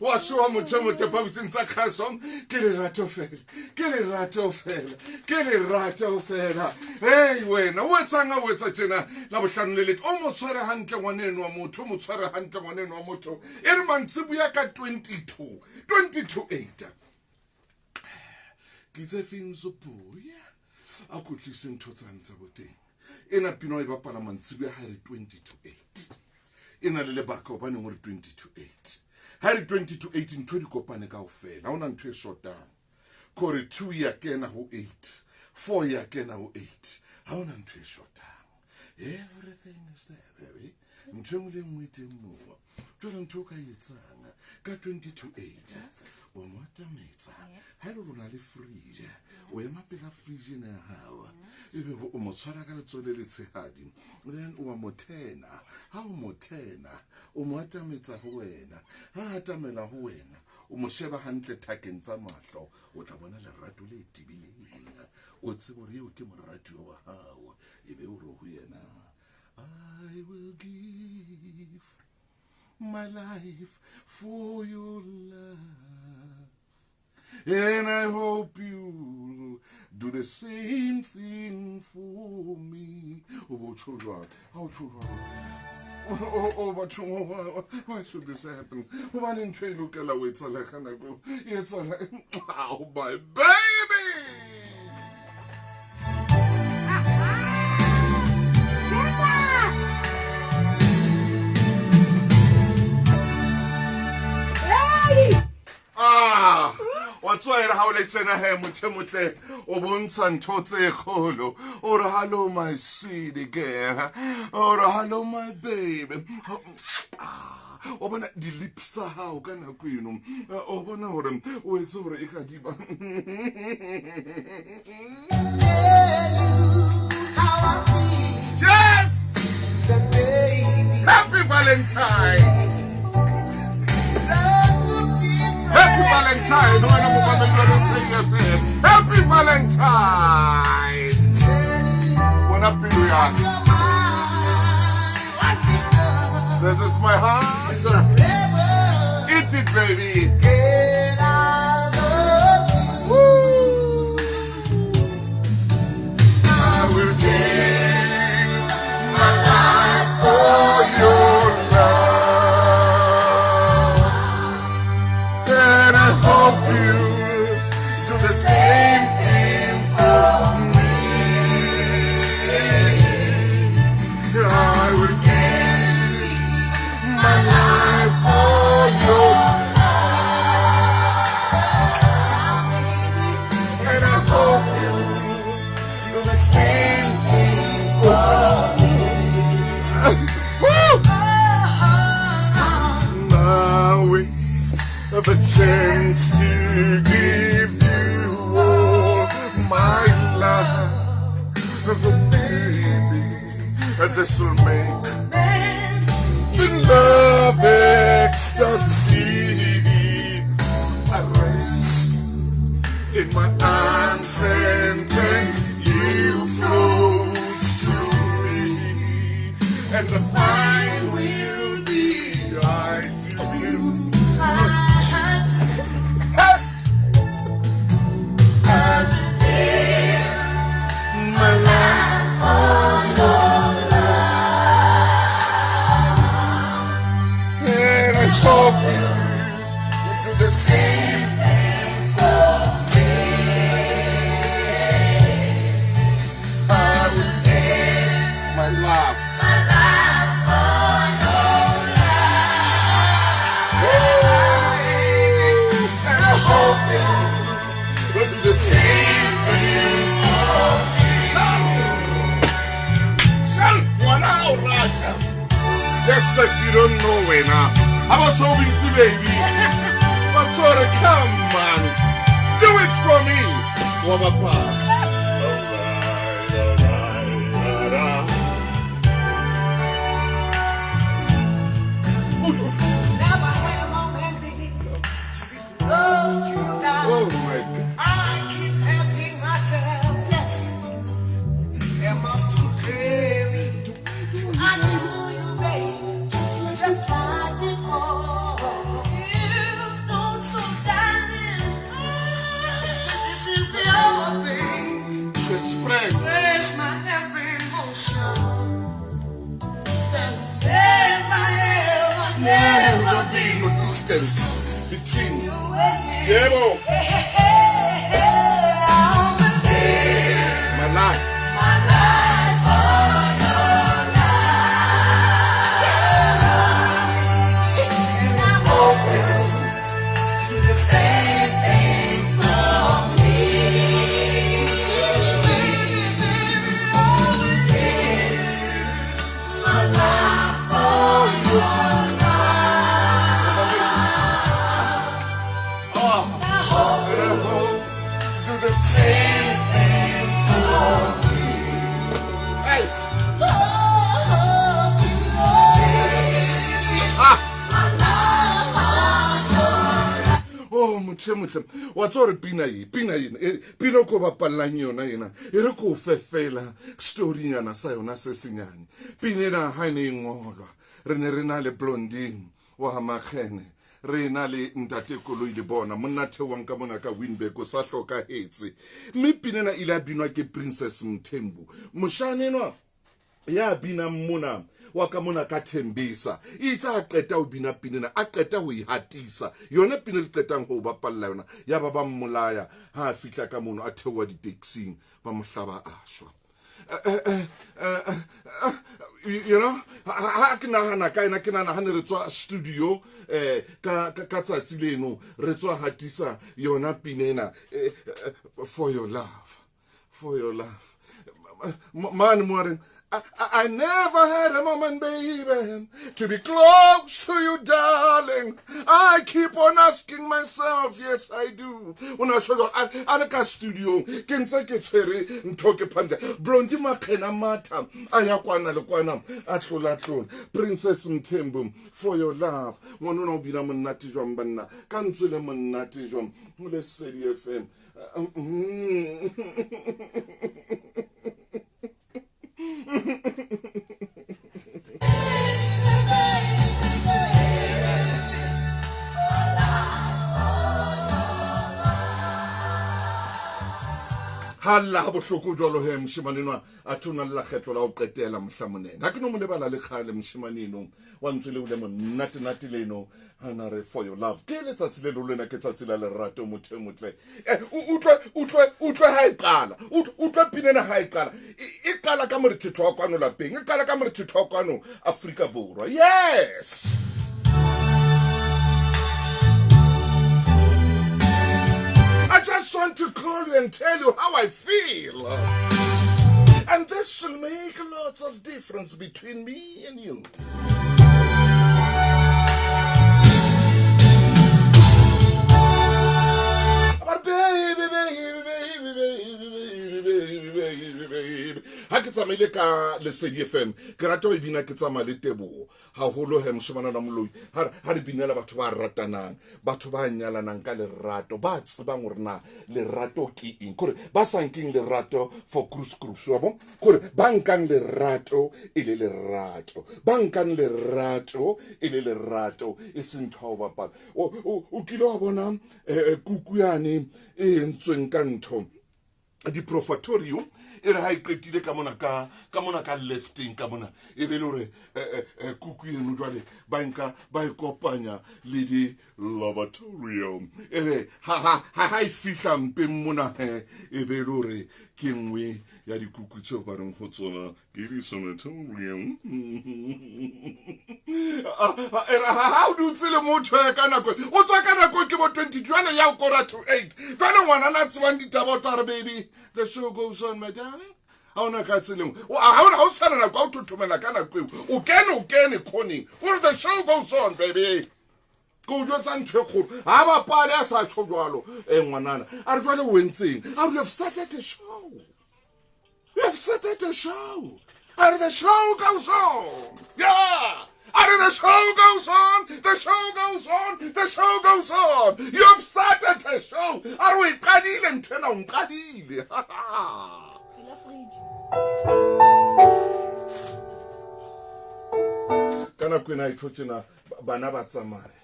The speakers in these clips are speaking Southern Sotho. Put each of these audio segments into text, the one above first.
Wa shoa motho e motle phaposing tsa kgaso ke lerato fela ke lerato fela ke lerato fela. Hei wena o etsang a o etsa tjena la bohlano le lete o mo tshware hantle ngwaneno wa motho o mo tshware hantle ngwaneno wa motho e re mantsiboya ka 22 20 to 8 ke itse finso boya a kotlise ntho tsane tsa boteng ena pino e bapala mantsiboya ha re 20 to 8 e na le lebaka hobaneng o re 20 to 8 ha re 20 to 8 ntho di kopane kaofela ha ona ntho e shotang kore 2 ya kena ho 8 4 ya kena ho 8 ha ona ntho e shotang. Everything is there baby, ntho e nngwe le nngwe e teng moo. Jwale ntho o ka etsang ka 20 to 8 o mo atametsa ha e le gore o na le fridge o ema pela fridge ena ya hao ebe o mo tshwara ka letsoho le letshehadi then o wa mo thena ha o mo thena o mo atametsa ho wena ha atamela ho wena o mo sheba hantle thakeng tsa mahlo o tla bona lerato le tebileng o tsebe gore eo ke moratuwa wa hao ebe o re ho yena I will give my life for your love and I hope you'll do the same thing for me. O bo tjho jwang? Ha o tjho jwang? Oh, bathong, why should this happen? Hobane ntho e lokela ho etsahala ka nako e etsahala. Oh, my baby! Ah, wa tseba ere ha o le tjena he motho e motle o bontsha ntho tse kgolo o re hello my sweetie girl o re hello my baby o bona di-lips tsa hao ka nako eno o bona hore o etse hore e ka diba. Yes, happy Valentine, happy Valentine wena momamedi wa Lesedi FM, happy Valentine wena pelo ya ka. This is my heart. Eat it, baby. Woo. I will give my life for your love. And I hope you do the same thing for me. I will give my life for your love. And I hope you do the same thing for me. Woo! Now it's the chance to give you all my love. Baby, this will make the love ecstasy. I rest in my arms and take you close to me, and the fire will be I to you. My life for your love, and I hope you do the same thing for me. I will give my love, my life for your Yes, sis, you don't know wena. Ha ba so bitse baby. Ba so re come man. Do it for me. Wa bapala. Alright, alright, alright. Oh my God. I keep asking myself, yes, am I too crazy? Do I do you, babe, just like before? You've gone so darling. This is the hour, babe, To express. express my every emotion. That never, ever, Never never be be no distance between. you and me. Yebo. Hey, hey, hey, hey, I'll believe My life. my life for your love. And I'm open to the same thing from me. Baby, baby, I will give my life for your love. Oh, I hope and I hope do the same thing for me. Hey. Oh, give it all to me, baby. Ah. My life for your Oh, motho e motle wa tsa gore pina e pina ena pina o ko bapallang yona ena e re ko o fe fela storynyana sa yona se senyane. Pina ena ha e ne e ngolwa re ne re na le Blondine wa ha Makgene, re na le ntate Koloi le bona monna theoang ka mona ka Winburg o sa hlokahetse, mme pina ena ile a binwa ke Princess Mthembu. Moshane enwa ya binang mona wa ka mona ka Thembisa itse a qeta ho bina pina ena, a qeta ho e hatisa yona pina re qetang ho bapalla yona, ya ba ba mmolaya ha a fihla ka mono a theoha di-taxing ba mo hlaba a shwa. You know, ha ke nahana ka ena, ke nahana ha ne re tswa studio ka tsatsi leno re tswa hatisa yona pina ena, for your love, for your love. Mane mo a reng, I never had a moment, baby, to be close to you, darling. I keep on asking myself, yes, I do. O na tjho a le ka studio, ke ntse ke tshwere ntho ke phanda. Blondie Makgena matha, a ya kwana le kwana, a tlola tlola. Princess Mthembu, for your love. Ngwana ona o bina monate jwang banna? Ka ntswe le monate jwang? Ho Lesedi FM. Ha lla ha bohloko jwalo he moshemane enwa a thona le lekgetlo la ho qetela mohla monene. Ha ke no mo lebala le kgale moshemane eno wa ntswe leo le monate-nate leno ha na re for your love. Ke letsatsi le lona ke tsatsi la lerato motho e motle. Utlwe, utlwe, utlwe ha e qala. Utlwe pina ena ha e qala. E qala ka morethetho wa kwano lapeng. E qala ka morethetho wa kwano Afrika Borwa. Yes. I just want to call you and tell you how I feel. And this will make lots of difference between me and you. But baby, baby, baby, baby, baby, baby, baby, baby. Ha ke tsamaile ka Lesedi FM, ke rata ho e bina ke tsamaya le Teboho. Haholo he moshemane wa moloi. Ha re binela batho ba ratanang, batho ba nyalanang ka lerato, ba tsebang hore na lerato ke eng. Kore ba sa nkeng lerato for cruise cruise, wa bo? Kore ba nkang lerato e le lerato. Ba nkang lerato e le lerato, e seng ntho ya ho bapala. O kile wa bona kuku yane e entsweng ka ntho di-profatorio, e re ha e qetile ka mona ka, ka mona ka lefteng ka mona, e be le hore kuku eno jwale ba nka ba e kopanya le di-lavatorio. E re ha e fihla mpeng mona he, e be le hore ke nngwe ya dikuku tseo ba reng ho tsona ke di-sanatorium. E re ha o dutse le motho ya ka nako, o tswa ka nako ke bo 20 jwale ya o kora to 8. Jwale ngwana na tsebang ditaba o tla re, baby, the show goes on, my darling. Ha ona ka tseleng ha o sana nako ha o thothomela ka nako eo o kene khoneng o re the show goes on baby. Ke o jwetsa ntho e kgolo ha bapale a sa tjho jwalo ngwanana a re jwale o entseng a re you have started a show, you have started a show, a re the show goes on, yeah, a re the show goes on, the show goes on, the show goes on, you have started a show, a re o e qadile ntho ena, o nqadile. Ka nako ena e tjho tjena bana ba tsamaye,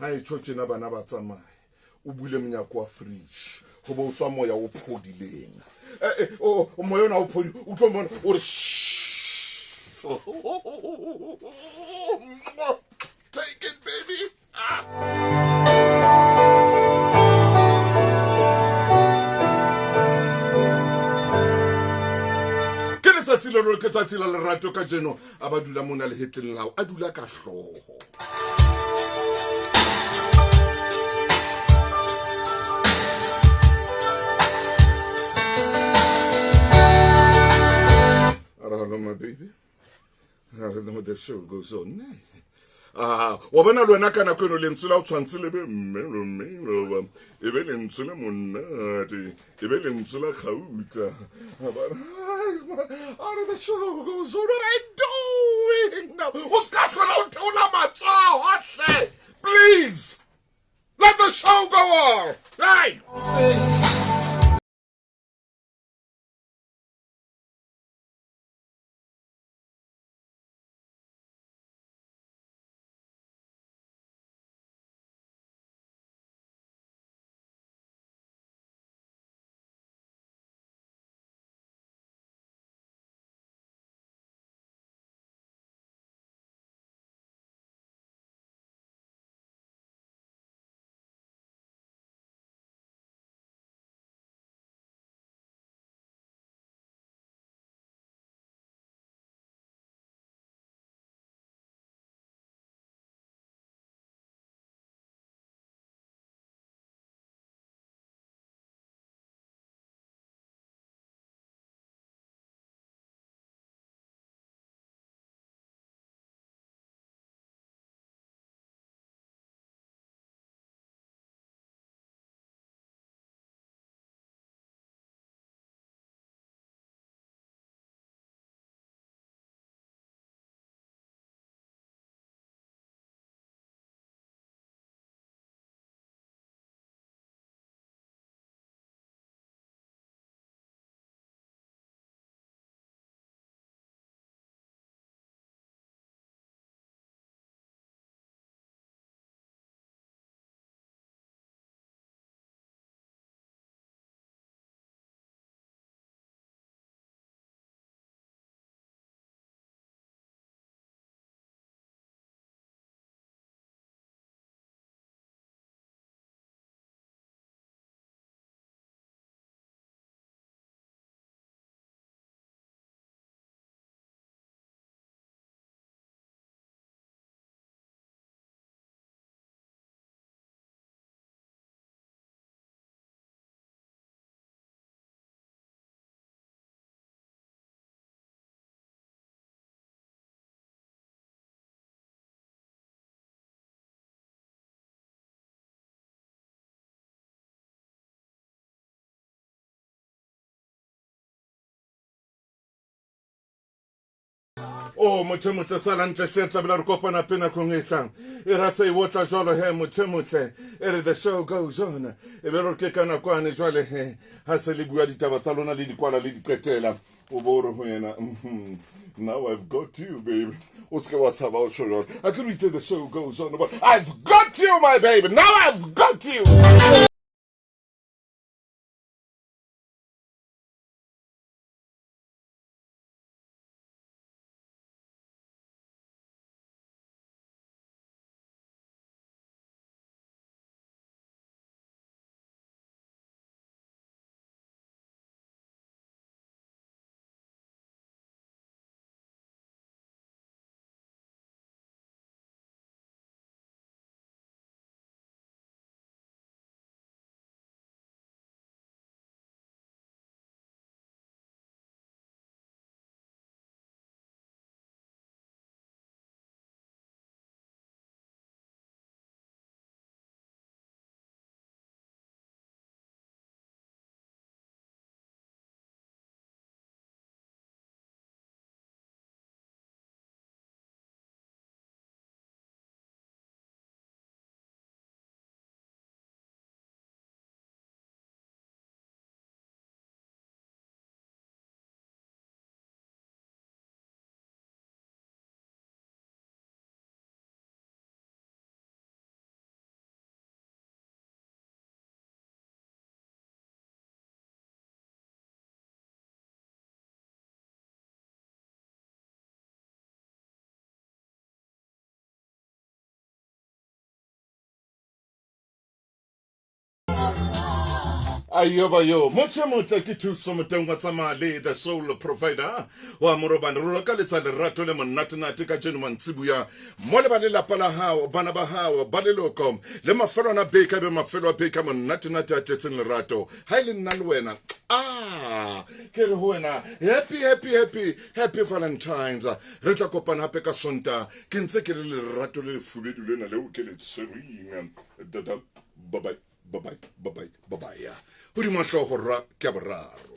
ha e tjho tjena bana ba tsamaye, o bule monyako wa fridge ho bo tswa moya o phodileng, moya ona o phodile o tlo bona o re take it baby. Ke letsatsi le ke tsatsi la lerato ka jeno a ba dula mona lehetleng lao a dula ka hlooho. Hello my baby, I don't know what the show goes on. Wa bona le wena ka nako eno lentswe la o tshwantse le be mme e be lentswe le monate e be lentswe la kgauta. A re the show goes on, what are you doing now? O ska hlola o theola matsoho hle, please let the show go on. Hey! O motho motle sala ntle hle tla bela re kopana pe nakong e tlang e ra se e otla jwalo he motho motle e re the show goes on e be re ke ka nakwane jwale he ha se le bua ditaba tsa lona le dikwala le diqetela o bo re ho yena now I've got you baby o se ke wa tshaba o tjho jwalo a ke re itse the show goes on but I've got you my baby now I've got you. Ayoba yo motho e motle ke Thuso Moteng wa tsamaya le the soul provider wa morobane. Re lokaletsa lerato le monatenate ka jeno mantsibuya mo le ba lelapa la hao, bana ba hao, ba leloko le mafelwana beka be mafelo a beka monatenate a tletseng lerato. Ha e le nna le wena, a ke re ho wena happy, happy, happy, happy Valentines. Re tla kopana hape ka Sonta, ke ntse ke le lerato le lefubedu lena leo ke le tshwereng. Dada, bye bye, bye bye, bye bye, bye bye. Hodimo hlooho ra ke ya boraro.